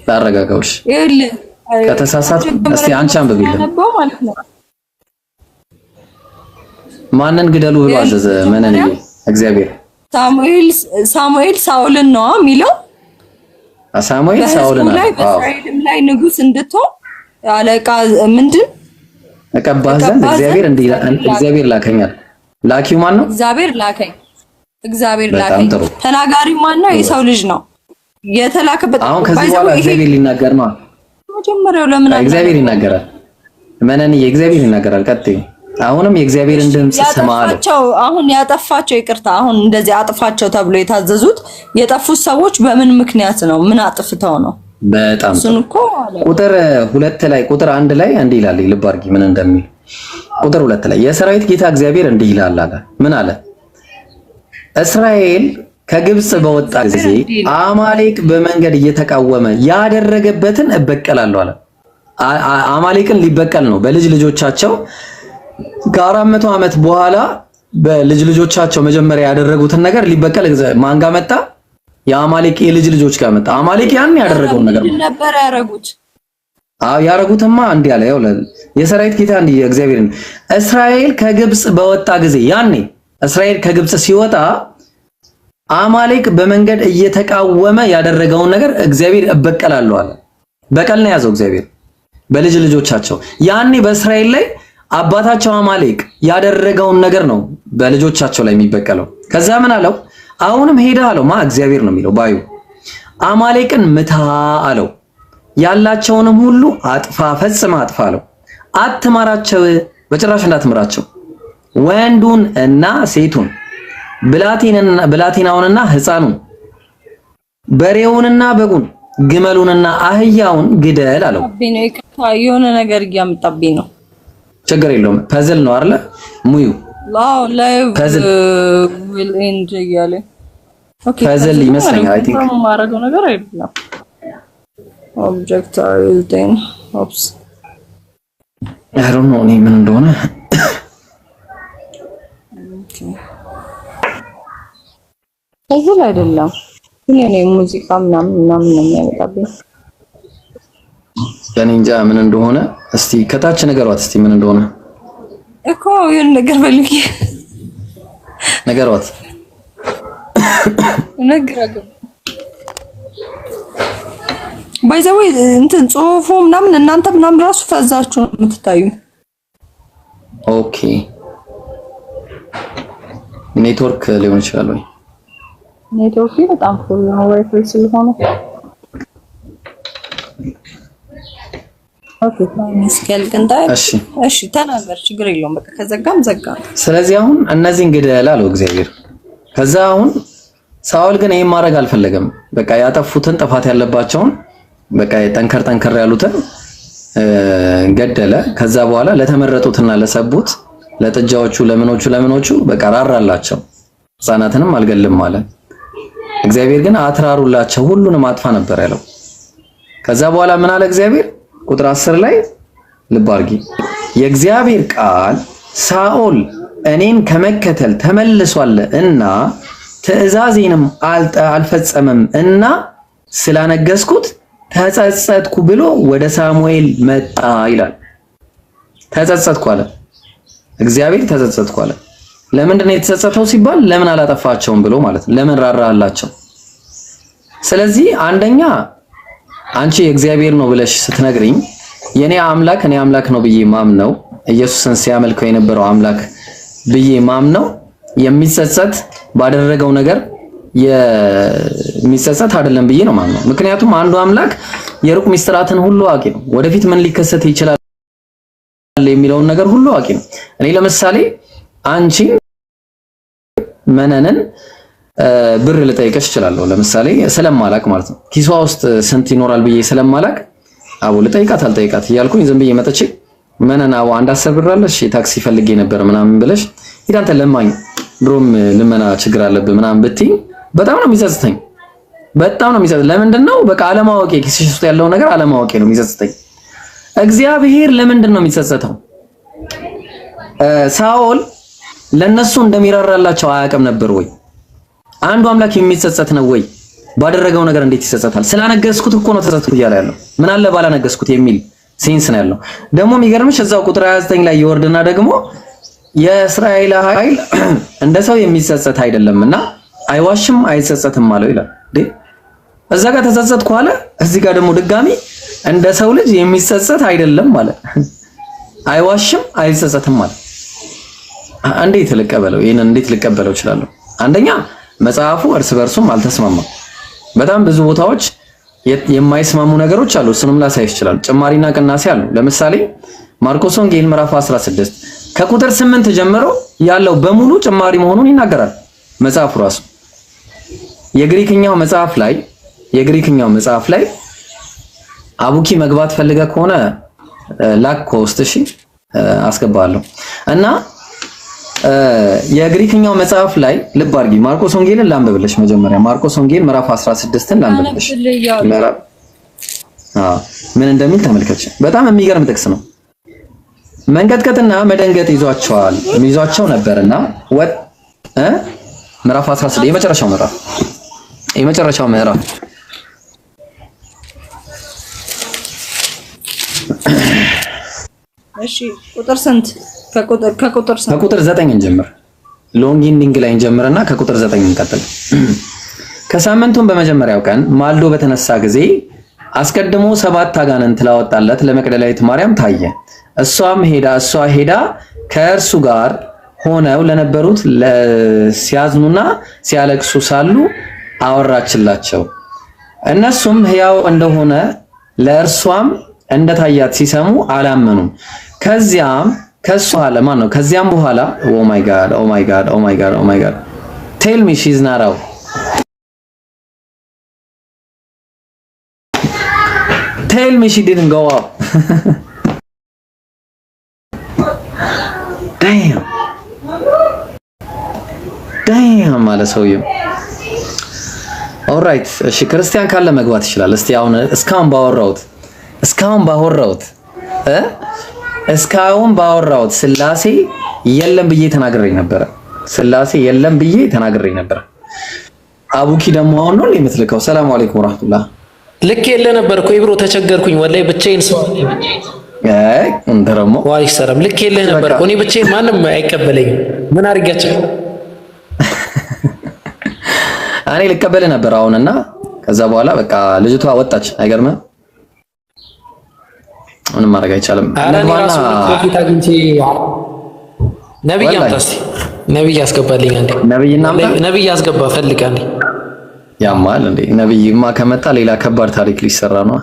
ላረጋጋው። እሺ ይኸውልህ ከተሳሳትኩ እስቲ አንቺ አንብቢልን። ማለት ነው። ማንን ግደሉ ብሎ አዘዘ? መነን እግዚአብሔር ሳሙኤል ሳኦልን ነው የሚለው። ሳሙኤል ሳኦልን ላይ በእስራኤልም ላይ ንጉስ እንድትሆን አለቃ ምንድን እቀባህ ዘንድ እግዚአብሔር እንዲህ እግዚአብሔር ላከኛል። ላኪው ማን ነው? እግዚአብሔር ላከኝ። እግዚአብሔር ላከኝ። ተናጋሪ ማን ነው? የሰው ልጅ ነው የተላከበት። አሁን ከዚህ በኋላ እግዚአብሔር ሊናገር ነው። መጀመሪያው ለምን እግዚአብሔር ይናገራል? መነንዬ እግዚአብሔር ይናገራል። ቀጥይ። አሁንም የእግዚአብሔርን ድምጽ ስማ አለው። አሁን ያጠፋቸው ይቅርታ፣ አሁን እንደዚህ አጥፋቸው ተብሎ የታዘዙት የጠፉት ሰዎች በምን ምክንያት ነው? ምን አጥፍተው ነው? በጣም ቁጥር 2 ላይ ቁጥር 1 ላይ እንዲህ ይላል። ልብ አድርጊ ምን እንደሚል። ቁጥር 2 ላይ የሰራዊት ጌታ እግዚአብሔር እንዲህ ይላል አለ። ምን አለ? እስራኤል ከግብፅ በወጣ ጊዜ አማሌቅ በመንገድ እየተቃወመ ያደረገበትን እበቀላለሁ አለ። አማሌቅን ሊበቀል ነው በልጅ ልጆቻቸው ከ400 ዓመት በኋላ በልጅ ልጆቻቸው መጀመሪያ ያደረጉትን ነገር ሊበቀል ማን ጋር መጣ? የአማሌቅ የልጅ ልጆች ጋር መጣ። አማሌቅ ያን ያደረገውን ነገር ነበር ያደረጉት። አዎ ያደረጉትማ እንዲህ አለ። ያው የሰራዊት ጌታ እንዲህ እግዚአብሔር እስራኤል ከግብጽ በወጣ ጊዜ ያኔ እስራኤል ከግብጽ ሲወጣ አማሌቅ በመንገድ እየተቃወመ ያደረገውን ነገር እግዚአብሔር እበቀላለሁ አለ። በቀል ነው የያዘው እግዚአብሔር በልጅ ልጆቻቸው። ያኔ በእስራኤል ላይ አባታቸው አማሌቅ ያደረገውን ነገር ነው በልጆቻቸው ላይ የሚበቀለው። ከዛ ምን አለው? አሁንም ሄደህ አለው። ማ እግዚአብሔር ነው የሚለው ባዩ አማሌቅን ምታ አለው። ያላቸውንም ሁሉ አጥፋ፣ ፈጽመ አጥፋ አለው። አትማራቸው፣ በጭራሽ እንዳትምራቸው፣ ወንዱን እና ሴቱን፣ ብላቴናውንና ሕፃኑን፣ በሬውንና በጉን፣ ግመሉንና አህያውን ግደል አለው። የሆነ ነገር እያመጣብኝ ነው። ችግር የለውም። puzzle ነው አይደለ? ሙዩ live will end እያለ okay፣ puzzle ይመስለኛል። I think የማደርገው ነገር አይደለም። Object are then oops I don't know እኔ ምን እንደሆነ። እዚህ ላይ አይደለም ግን የኔ ሙዚቃ ምናምን ምናምን ነው የሚያመጣብኝ። እኔ እንጃ ምን እንደሆነ። እስቲ ከታች ንገሯት እስቲ ምን እንደሆነ። እኮ የሆነ ነገር ፈልጌ። ንገሯት። ነገር by the way እንትን ጽሁፉ ምናምን እናንተ ምናምን ራሱ ፈዛችሁ ነው የምትታዩ። Okay፣ network ሊሆን ይችላል ወይ? ኔትወርክ በጣም full ነው ዋይፋይ ስለሆነ። Okay፣ እስኪያልቅ እንታይ። እሺ። እሺ ተናገር፣ ችግር የለውም። በቃ ከዘጋም ዘጋ። ስለዚህ አሁን እነዚህን ግደል አለው እግዚአብሔር። ከዛ አሁን ሳኦል ግን ይሄን ማድረግ አልፈለገም። በቃ ያጠፉትን፣ ጥፋት ያለባቸውን፣ በቃ ጠንከር ጠንከር ያሉትን ገደለ። ከዛ በኋላ ለተመረጡትና ለሰቡት ለጥጃዎቹ ለምኖቹ ለምኖቹ በቃ ራራላቸው። ህፃናትንም አልገልም አለ። እግዚአብሔር ግን አትራሩላቸው፣ ሁሉንም አጥፋ ነበር ያለው። ከዛ በኋላ ምን አለ እግዚአብሔር? ቁጥር 10 ላይ ልብ አድርጊ። የእግዚአብሔር ቃል ሳኦል እኔን ከመከተል ተመልሷል እና ትእዛዜንም አልፈጸመም እና ስላነገስኩት ተጸጸትኩ ብሎ ወደ ሳሙኤል መጣ ይላል። ተጸጸትኩ አለ እግዚአብሔር፣ ተጸጸትኩ አለ። ለምንድን ነው የተጸጸተው ሲባል ለምን አላጠፋቸውም ብሎ ማለት ነው። ለምን ራራላቸው? ስለዚህ አንደኛ አንቺ የእግዚአብሔር ነው ብለሽ ስትነግሪኝ የኔ አምላክ፣ እኔ አምላክ ነው ብዬ ማምነው፣ ኢየሱስን ሲያመልከው የነበረው አምላክ ብዬ ማምነው የሚጸጸት፣ ባደረገው ነገር የሚጸጸት አይደለም ብዬ ነው ማምነው። ምክንያቱም አንዱ አምላክ የሩቅ ሚስጥራትን ሁሉ አዋቂ ነው። ወደፊት ምን ሊከሰት ይችላል የሚለውን ነገር ሁሉ አዋቂ ነው። እኔ ለምሳሌ አንቺን መነንን ብር ልጠይቅሽ እችላለሁ። ለምሳሌ ስለማላቅ ማለት ነው። ኪሷ ውስጥ ስንት ይኖራል ብዬ ስለማላቅ አቦ ልጠይቃት አልጠይቃት እያልኩኝ ዝም ብዬ መጥቼ መነን አቦ አንድ 10 ብር አለሽ፣ ታክሲ ፈልጌ ነበር ምናምን ብለሽ፣ ሂድ አንተ ለማኝ፣ ድሮም ልመና ችግር አለብህ ምናምን ብትይኝ በጣም ነው የሚጸጽተኝ። በጣም ነው የሚጸጽተኝ። ለምንድን ነው? በቃ አለማወቄ፣ ኪስሽ ውስጥ ያለው ነገር አለማወቄ ነው የሚጸጽተኝ። እግዚአብሔር ለምንድን ነው የሚጸጸተው? ሳኦል ለነሱ እንደሚራራላቸው አያውቅም ነበር ወይ? አንዱ አምላክ የሚጸጸት ነው ወይ? ባደረገው ነገር እንዴት ይጸጸታል? ስላነገስኩት እኮ ነው ተጸጸትኩ እያለ ያለው። ምን አለ ባላነገስኩት የሚል sense ነው ያለው። ደግሞ የሚገርምሽ እዛው ቁጥር 29 ላይ ይወርድና ደግሞ የእስራኤል ኃይል እንደ ሰው የሚጸጸት አይደለምና አይዋሽም አይጸጸትም አለው ይላል። እዛ ጋር ተጸጸትኩ አለ፣ እዚህ ጋር ደግሞ ድጋሚ እንደ ሰው ልጅ የሚጸጸት አይደለም አለ። አይዋሽም አይጸጸትም አለ። እንዴት ልቀበለው? ይሄንን እንዴት ልቀበለው እችላለሁ? አንደኛ መጽሐፉ እርስ በርሱም አልተስማማም። በጣም ብዙ ቦታዎች የማይስማሙ ነገሮች አሉ። እሱንም ላሳይሽ ይችላል። ጭማሪና ቅናሴ አሉ። ለምሳሌ ማርቆስ ወንጌል ምዕራፍ 16 ከቁጥር 8 ጀምሮ ያለው በሙሉ ጭማሪ መሆኑን ይናገራል መጽሐፉ ራሱ። የግሪክኛው መጽሐፍ ላይ አቡኪ መግባት ፈልገህ ከሆነ ላክ ውስጥ፣ እሺ አስገባለሁ። እና የግሪክኛው መጽሐፍ ላይ ልብ አድርጊ። ማርቆስ ወንጌልን ላንብብልሽ መጀመሪያ፣ ማርቆስ ወንጌል ምዕራፍ 16ን ላንብብልሽ። ምዕራፍ አዎ ምን እንደሚል ተመልከች። በጣም የሚገርም ጥቅስ ነው። መንቀጥቀጥና መደንገጥ ይዟቸው ነበርና ወጥ ምዕራፍ 16፣ የመጨረሻው ምዕራፍ፣ የመጨረሻው ምዕራፍ። እሺ ቁጥር ስንት? ከቁጥር ስንት? ከቁጥር 9 እንጀምር። Long ending ላይ እንጀምርና ከቁጥር 9 እንቀጥል። ከሳምንቱም በመጀመሪያው ቀን ማልዶ በተነሳ ጊዜ አስቀድሞ ሰባት አጋንንት ላወጣለት ለመቅደላዊት ማርያም ታየ። እሷ ሄዳ ከእርሱ ጋር ሆነው ለነበሩት ሲያዝኑና ሲያለቅሱ ሳሉ አወራችላቸው። እነሱም ሕያው እንደሆነ ለእርሷም እንደታያት ሲሰሙ አላመኑም። ከዚያም ከሱ አለ ማን ነው? ከዚያም በኋላ oh my God, oh my God, oh my God, oh my God, tell me she's not out, tell me she didn't go up, damn, damn አለ ሰውየው። Alright፣ እሺ፣ ክርስቲያን ካለ መግባት ይችላል። እስቲ አሁን እስካሁን ባወራሁት እስካሁን ባወራሁት ስላሴ የለም ብዬ ተናግሬ ነበረ። ስላሴ የለም ብዬ ተናግሬ ነበረ። አቡኪ ደግሞ አሁን ነው የምትልከው። ሰላም አለይኩም ወራህመቱላህ። ልክ የለ ነበር እኮ ኢብሮ፣ ተቸገርኩኝ ወላሂ ብቻዬን ሰው አይ እንተ ደግሞ ዋሊክ ሰላም ልክ የለህ ነበር እኮ እኔ ብቻዬን ማንም አይቀበለኝም። ምን አድርጊያቸው? እኔ ልቀበልህ ነበር አሁን እና ከዛ በኋላ በቃ ልጅቷ ወጣች። አይገርምም? ምንም ማድረግ አይቻልም። ኧረ እኔ ራሱ በፊት አግኝቼ ነብይ አምጣ እስኪ፣ ነብይ አስገባልኝ አንዴ። ነብይ እናምጣ፣ ነብይ አስገባ ፈልግ አንዴ። ያማል እንዴ ነብይማ ከመጣ ሌላ ከባድ ታሪክ ሊሰራ ነው።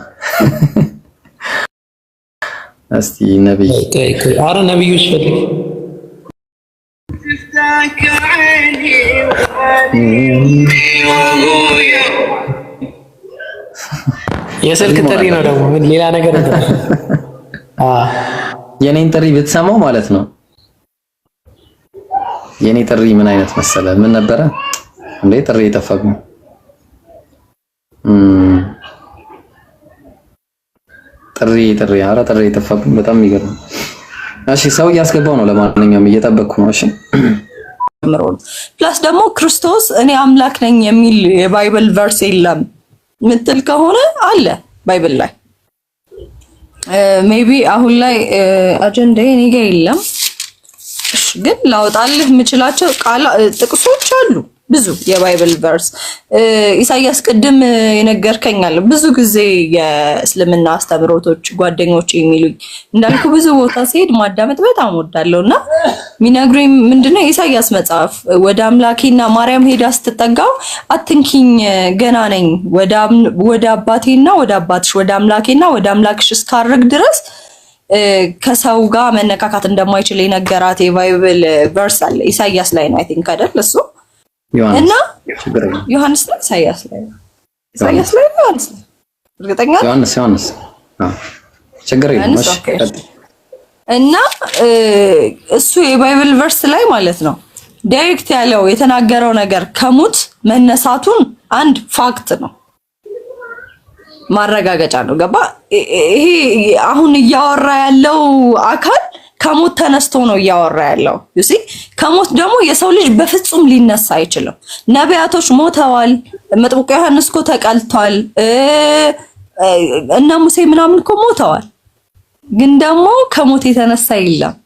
እስቲ ነብይ፣ ኧረ ነብዮች ፈልግ። የስልክ ጥሪ ነው ደግሞ ምን ሌላ ነገር እንትን። የኔን ጥሪ ብትሰማው ማለት ነው። የኔ ጥሪ ምን አይነት መሰለ? ምን ነበረ እንዴ ጥሪ የጠፋብኝ? ጥሪ ጥሪ ኧረ ጥሪ የጠፋብኝ በጣም የሚገርም። እሺ ሰው እያስገባው ነው። ለማንኛውም እየጠበቅኩ ነው። እሺ plus ደግሞ ክርስቶስ እኔ አምላክ ነኝ የሚል የ Bible verse የለም ምትል ከሆነ አለ Bible ላይ። maybe አሁን ላይ አጀንዳ እኔ ጋር የለም፣ ግን ላወጣልህ የምችላቸው ቃላ ጥቅሶች አሉ ብዙ የ Bible verse። ኢሳያስ ቅድም የነገርከኝ አለ። ብዙ ጊዜ የእስልምና አስተምህሮቶች ጓደኞች የሚሉኝ እንዳልኩ ብዙ ቦታ ሲሄድ ማዳመጥ በጣም ወዳለሁ እና የሚነግሩኝ ምንድነው የኢሳያስ መጽሐፍ ወደ አምላኬና ማርያም ሄዳ ስትጠጋው አትንኪኝ ገና ነኝ ወደ አባቴና ወደ አባትሽ ወደ አምላኬና ወደ አምላክሽ እስካርግ ድረስ ከሰው ጋር መነካካት እንደማይችል የነገራት የ Bible verse አለ። ኢሳያስ ላይ ነው I think አይደል እሱ እና ዮሐንስ ነው ኢሳያስ ላይ ነው ኢሳያስ ላይ ነው ዮሐንስ ነው እርግጠኛ ዮሐንስ ዮሐንስ ችግር የለም። እሺ እና እሱ የ Bible verse ላይ ማለት ነው direct ያለው የተናገረው ነገር ከሙት መነሳቱን አንድ fact ነው፣ ማረጋገጫ ነው። ገባ? ይሄ አሁን እያወራ ያለው አካል ከሞት ተነስቶ ነው እያወራ ያለው። you see ከሞት ደግሞ የሰው ልጅ በፍጹም ሊነሳ አይችልም። ነቢያቶች ሞተዋል። መጥምቁ ዮሐንስ እኮ ተቀልቷል። እነ ሙሴ ምናምን እኮ ሞተዋል። ግን ደግሞ ከሞት የተነሳ የለም።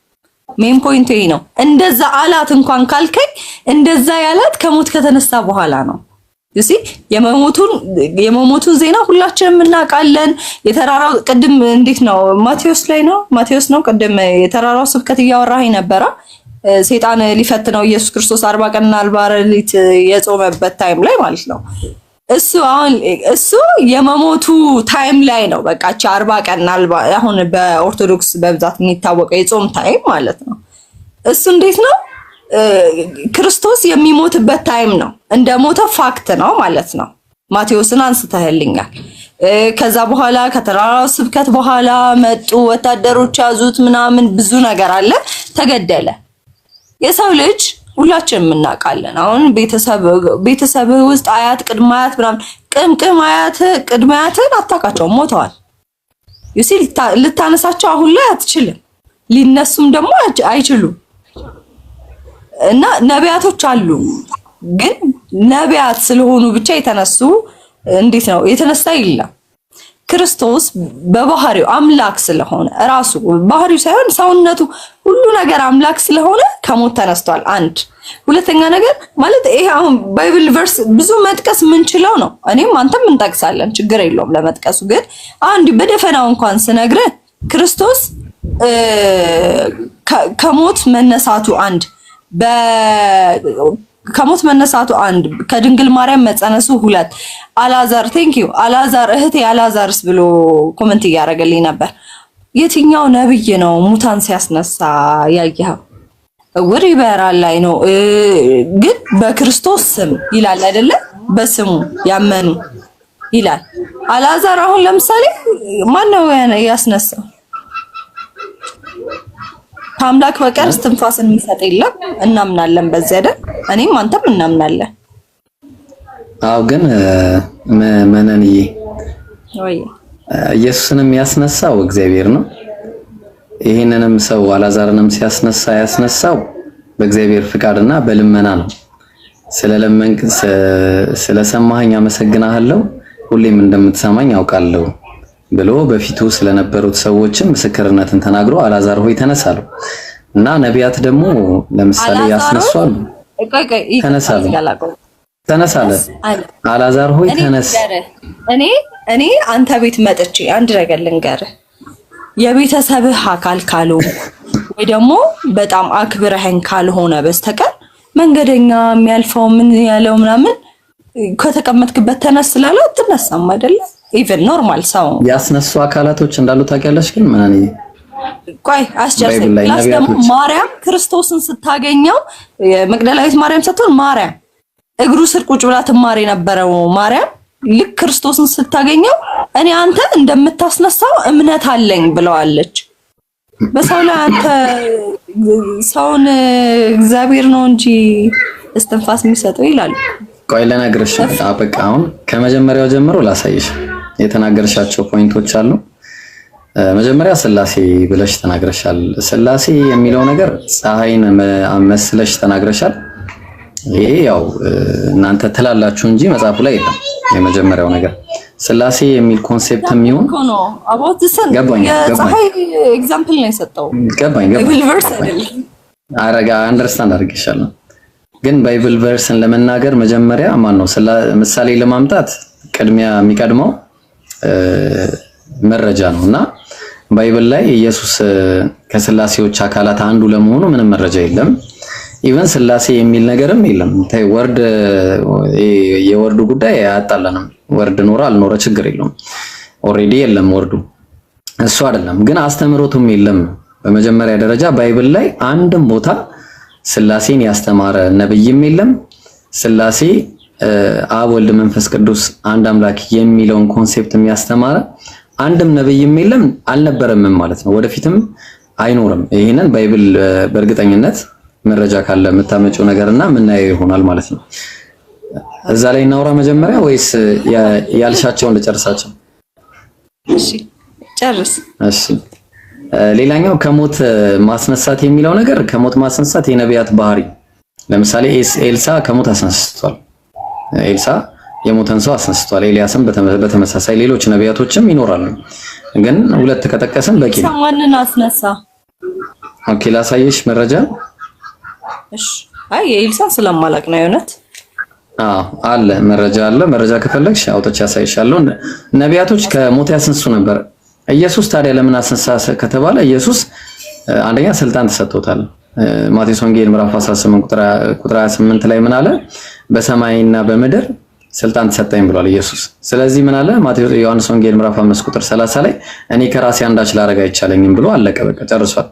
main point ይሄ ነው። እንደዛ አላት እንኳን ካልከኝ እንደዛ ያላት ከሞት ከተነሳ በኋላ ነው። you see የመሞቱን ዜና ሁላችንም እናውቃለን። የተራራው ቅድም እንዴት ነው ማቴዎስ ላይ ነው ማቴዎስ ነው ቅድም የተራራው ስብከት እያወራኸኝ ነበረ። ሴጣን ሊፈትነው ኢየሱስ ክርስቶስ 40 ቀንና 40 ሌሊት የጾመበት time ላይ ማለት ነው። እሱ አሁን እሱ የመሞቱ time ላይ ነው። በቃ እቺ 40 ቀንና 40 አሁን በኦርቶዶክስ በብዛት የሚታወቀው የጾም time ማለት ነው። እሱ እንዴት ነው ክርስቶስ የሚሞትበት time ነው። እንደ ሞተ fact ነው ማለት ነው። ማቴዎስን አንስተህልኛል። ከዛ በኋላ ከተራራው ስብከት በኋላ መጡ ወታደሮች ያዙት ምናምን ብዙ ነገር አለ። ተገደለ። የሰው ልጅ ሁላችንም እናውቃለን። አሁን ቤተሰብ ውስጥ አያት ቅድመ አያት ምናምን ቅምቅም አያት ቅድመ አያትን አታውቃቸውም፣ ሞተዋል። you see ልታነሳቸው አሁን ላይ አትችልም። ሊነሱም ደግሞ አይችሉም። እና ነቢያቶች አሉ፣ ግን ነቢያት ስለሆኑ ብቻ የተነሱ እንዴት ነው የተነሳ የለም። ክርስቶስ በባህሪው አምላክ ስለሆነ ራሱ ባህሪው ሳይሆን ሰውነቱ ሁሉ ነገር አምላክ ስለሆነ ከሞት ተነስቷል። አንድ ሁለተኛ ነገር ማለት ይሄ አሁን Bible verse ብዙ መጥቀስ የምንችለው ነው። እኔም አንተም እንጠቅሳለን፣ ችግር የለውም ለመጥቀሱ። ግን አንድ በደፈናው እንኳን ስነግርህ ክርስቶስ ከሞት መነሳቱ አንድ ከሞት መነሳቱ አንድ፣ ከድንግል ማርያም መጸነሱ ሁለት፣ አላዛር thank you አላዛር እህቴ አላዛርስ ብሎ comment እያደረገልኝ ነበር። የትኛው ነብይ ነው ሙታን ሲያስነሳ ያየኸው? እውር ይበራል ላይ ነው ግን በክርስቶስ ስም ይላል አይደለ? በስሙ ያመኑ ይላል። አላዛር አሁን ለምሳሌ ማን ነው ያስነሳው? ከአምላክ በቀር እስትንፋስን የሚሰጥ የለም። እናምናለን በዚህ አይደል? እኔም አንተም እናምናለን። አዎ ግን መነንዬ ወይ ኢየሱስንም ያስነሳው እግዚአብሔር ነው። ይህንንም ሰው አላዛርንም ሲያስነሳ ያስነሳው በእግዚአብሔር ፍቃድና በልመና ነው። ስለለመንክ ስለሰማኸኝ አመሰግናለሁ፣ ሁሌም እንደምትሰማኝ አውቃለሁ ብሎ በፊቱ ስለነበሩት ሰዎችም ምስክርነትን ተናግሮ አላዛር ሆይ ተነስ አለው። እና ነቢያት ደግሞ ለምሳሌ ያስነሷል። ተነስ አለ፣ ተነስ አለ፣ አላዛር ሆይ ተነስ። እኔ አንተ ቤት መጥቼ አንድ ነገር ልንገርህ፣ የቤተሰብህ አካል ካልሆንኩ ወይ ደግሞ በጣም አክብረኸኝ ካልሆነ በስተቀር መንገደኛ የሚያልፈው ምን ያለው ምናምን ከተቀመጥክበት ተነስ ስላለው አትነሳም አይደለ? Even normal ሰው ያስነሱ አካላቶች እንዳሉ ታውቂያለሽ። ግን ምን ቆይ አስጨርሰኝ። Plus ደግሞ ማርያም ክርስቶስን ስታገኘው መግደላዊት ማርያም ስትሆን ማርያም እግሩ ስር ቁጭ ብላ ትማር የነበረው ማርያም ልክ ክርስቶስን ስታገኘው እኔ አንተ እንደምታስነሳው እምነት አለኝ ብለዋለች። በሰው ላይ አንተ ሰውን እግዚአብሔር ነው እንጂ እስትንፋስ የሚሰጠው ይላሉ። ቆይ ልነግርሽ፣ በቃ አሁን ከመጀመሪያው ጀምሮ ላሳይሽ። የተናገርሻቸው point ኦች አሉ። መጀመሪያ ስላሴ ብለሽ ተናግረሻል። ስላሴ የሚለው ነገር ፀሐይን መስለሽ ተናግረሻል። ይሄ ያው እናንተ ትላላችሁ እንጂ መጽሐፉ ላይ የለም። የመጀመሪያው ነገር ስላሴ የሚል concept የሚሆን ገባኝ። የፀሐይ example ነው የሰጠው። ገባኝ ገባኝ። Verse አይደለም። አረጋ understand አድርጌሻለሁ። ግን Bible verse ን ለመናገር መጀመሪያ ማን ነው ምሳሌ ለማምጣት ቅድሚያ የሚቀድመው መረጃ ነው። እና Bible ላይ ኢየሱስ ከስላሴዎች አካላት አንዱ ለመሆኑ ምንም መረጃ የለም። Even ስላሴ የሚል ነገርም የለም። ታይ word የ word ኡ ጉዳይ አያጣላንም። Word ኖረ አልኖረ ችግር የለውም። Already የለም word ኡ፣ እሱ አይደለም ግን አስተምሮቱም የለም። በመጀመሪያ ደረጃ Bible ላይ አንድም ቦታ ስላሴን ያስተማረ ነብይም የለም። ስላሴ አብ ወልድ መንፈስ ቅዱስ አንድ አምላክ የሚለውን concept የሚያስተማረ አንድም ነብይም የለም፣ አልነበረምም ማለት ነው። ወደፊትም አይኖርም። ይሄንን Bible በእርግጠኝነት መረጃ ካለ የምታመጪው ነገርና የምናየው ይሆናል ማለት ነው። እዛ ላይ እናውራ መጀመሪያ ወይስ ያልሻቸውን ልጨርሳቸው? እሺ ጨርስ። እሺ ሌላኛው ከሞት ማስነሳት የሚለው ነገር፣ ከሞት ማስነሳት የነቢያት ባህሪ፣ ለምሳሌ ኤልሳ ከሞት አስነስቷል። ኤልሳ የሞተን ሰው አስነስቷል። ኤልያስም በተመሳሳይ፣ ሌሎች ነቢያቶችም ይኖራሉ። ግን ሁለት ከጠቀስን በቂ ነው። ማንን አስነሳ? Okay ላሳየሽ መረጃ። እሺ አይ የኤልሳን ስለማላቅ ነው የእውነት። አዎ አለ፣ መረጃ አለ። መረጃ ከፈለግሽ አውጥቼ አሳይሻለሁ። ነቢያቶች ከሞት ያስነሱ ነበር። ኢየሱስ ታዲያ ለምን አስነሳ ከተባለ ኢየሱስ አንደኛ ስልጣን ተሰጥቶታል። ማቴዎስ ወንጌል ምዕራፍ 18 ቁጥር 28 ላይ ምን አለ? በሰማይና በምድር ስልጣን ተሰጠኝ ብሏል ኢየሱስ። ስለዚህ ምን አለ? ማቴዎስ ዮሐንስ ወንጌል ምዕራፍ 5 ቁጥር 30 ላይ እኔ ከራሴ አንዳች ላደርግ አይቻለኝም ብሎ አለቀ። በቃ ጨርሷል።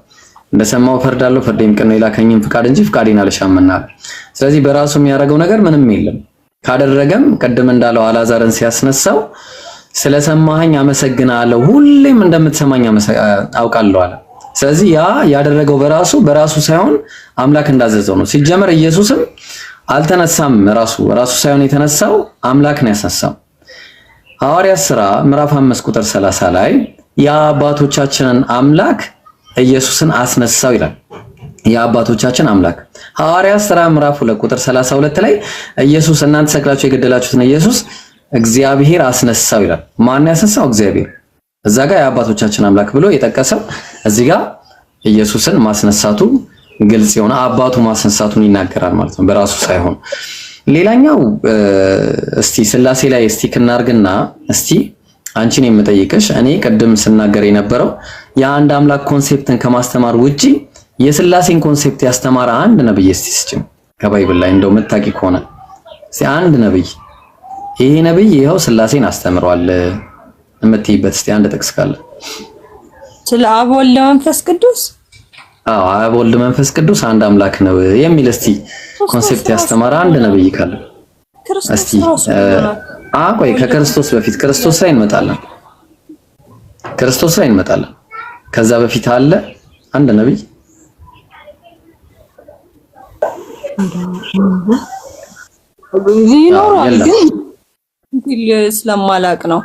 እንደሰማው ፈርዳለሁ፣ ፍርዴም ቅን ነው፣ የላከኝም ፍቃድ እንጂ ፍቃዴን አልሻምና አለ። ስለዚህ በራሱ የሚያደርገው ነገር ምንም የለም። ካደረገም ቅድም እንዳለው አላዛርን ሲያስነሳው ስለሰማኸኝ አመሰግናለሁ፣ ሁሌም እንደምትሰማኝ አውቃለሁ አለ። ስለዚህ ያ ያደረገው በራሱ በራሱ ሳይሆን አምላክ እንዳዘዘው ነው። ሲጀመር ኢየሱስም አልተነሳም፣ ራሱ ራሱ ሳይሆን የተነሳው አምላክ ነው ያስነሳው። ሐዋርያት ሥራ ምዕራፍ 5 ቁጥር 30 ላይ የአባቶቻችንን አምላክ ኢየሱስን አስነሳው ይላል። የአባቶቻችን አምላክ። ሐዋርያት ሥራ ምዕራፍ 2 ቁጥር 32 ላይ ኢየሱስ እናንተ ሰቅላችሁ የገደላችሁትን ኢየሱስ እግዚአብሔር አስነሳው ይላል። ማን ያስነሳው? እግዚአብሔር። እዛ ጋር የአባቶቻችን አምላክ ብሎ የጠቀሰው እዚህ ጋር ኢየሱስን ማስነሳቱ ግልጽ የሆነ አባቱ ማስነሳቱን ይናገራል ማለት ነው፣ በራሱ ሳይሆን። ሌላኛው እስቲ ስላሴ ላይ stick እናርግና እስቲ አንቺን የምጠይቅሽ፣ እኔ ቅድም ስናገር የነበረው የአንድ አምላክ concept ን ከማስተማር ውጪ የስላሴን concept ያስተማረ አንድ ነብይ እስቲ ስጭኝ ከ Bible ላይ እንደው የምታውቂ ከሆነ። እስቲ አንድ ነብይ፣ ይሄ ነብይ ይኸው ስላሴን አስተምሯል የምትይበት እስቲ አንድ ጥቅስ ካለ። ስለ አብ ወልድ መንፈስ ቅዱስ? አዎ፣ አብ ወልድ መንፈስ ቅዱስ አንድ አምላክ ነው የሚል እስቲ concept ያስተማረ አንድ ነብይ ካለ እስቲ። ቆይ፣ ከክርስቶስ በፊት፣ ክርስቶስ ላይ እንመጣለን። ክርስቶስ ላይ እንመጣለን። ከዛ በፊት አለ አንድ ነብይ? ይኖራል ግን ስለማላቅ ነው።